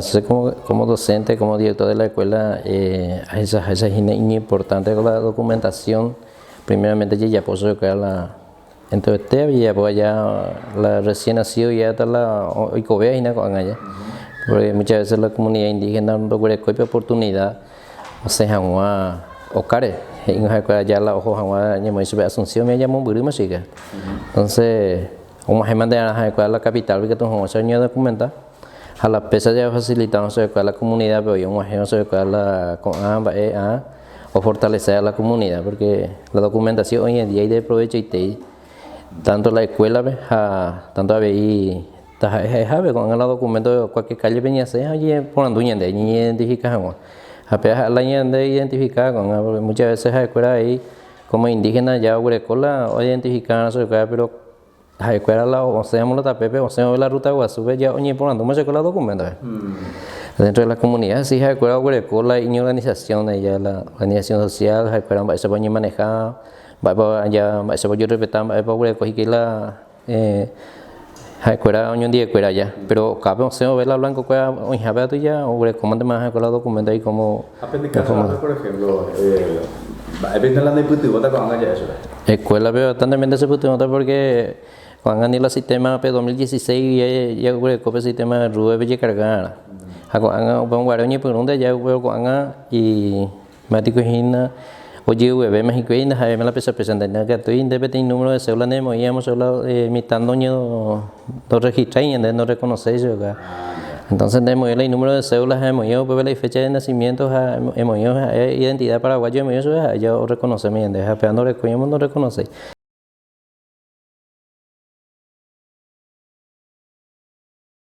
Che como docente, como director de la escuela ahechaháicha hína iñimportante ko la documentación primeramente jajapo chupekuéra la enteroitéva jajapo aja la recién nacido ya hasta la oikovéva hína ko'ág̃a aja porque muchas veces la comunidad indígena ndoguerekói pe oportunidad osẽ hag̃ua okáre he'ígui ha'ekuéra aja la oho hag̃ua ñamoĩ chupe Asunción-me ajamombyrýma chugui entonces og̃uahẽmante arã ha'ekuéra la capital-pe ikatu hag̃uáicha oñedokumenta ha la péicha jafacilitárõ chupekuéra la comunidad-pe oĩ og̃uahẽrõ chupekuéra la ko'ã mba'e ã ofortalece la comunidad porque la documentación hoy en día ideprovechoitei tanto la escuela-pe ha tanto avei taha'e ha'ehápe ko'ág̃a la documento cualquier calle-pe ñasẽ ha oñeporandu ñande ñañeidentifica hag̃ua ha péva ha'e la ñande identifica ko'ág̃a porque muchas veces ha'ekuéra avei como indígena ja oguereko la oidentifica chupekuéra pero Ha'ekuéra la osẽvo la tapépe, osẽvo la ruta guasúpe ja oñeporandúma chupe la documento-pe. Dentro de la comunidad si ha'ekuéra oguereko la iñorganización ya la organización social, ha'ekuéra mba'éichapa oñemaneha, mba'épa ja mba'éichapa ojerrespeta, mba'épa oguereko hikuái la ha'ekuéra oñondivekuéra ja. Pero okápe osẽ vove la blanco-kuéra oĩhápe katu ja oguerekómantema ha'ekuéra la documento ahí como. Ha pende káso-pe, por ejemplo, mba'épeita la ndaipytyvõta ko'ág̃a ja'e chupe? Escuela-pe bastante chepytyvõta porque ko'ág̃a ni la sistema pe 2016 jaguereko pe sistema RUE-pe jekarga ha ko'ág̃a upe guare oñepyrũnte aja pero ko'ág̃a imático hína ojeyvyvéma hikuái ndaha'éima la pecha pecha ndaikatúi nde peteĩ número de cédula nemoĩramo cédula mitã ndorregistrái ñande ndorrekonoséi chupe entonces nde emoĩ la inúmero de cédula ha emoĩ upépe la ifecha de nacimiento ha emoĩ ha'e identidad paraguayo emoĩ chupe ha'e ja orrekonoséma ñandéve ha péva ndorekóiramo ndorrekonoséi.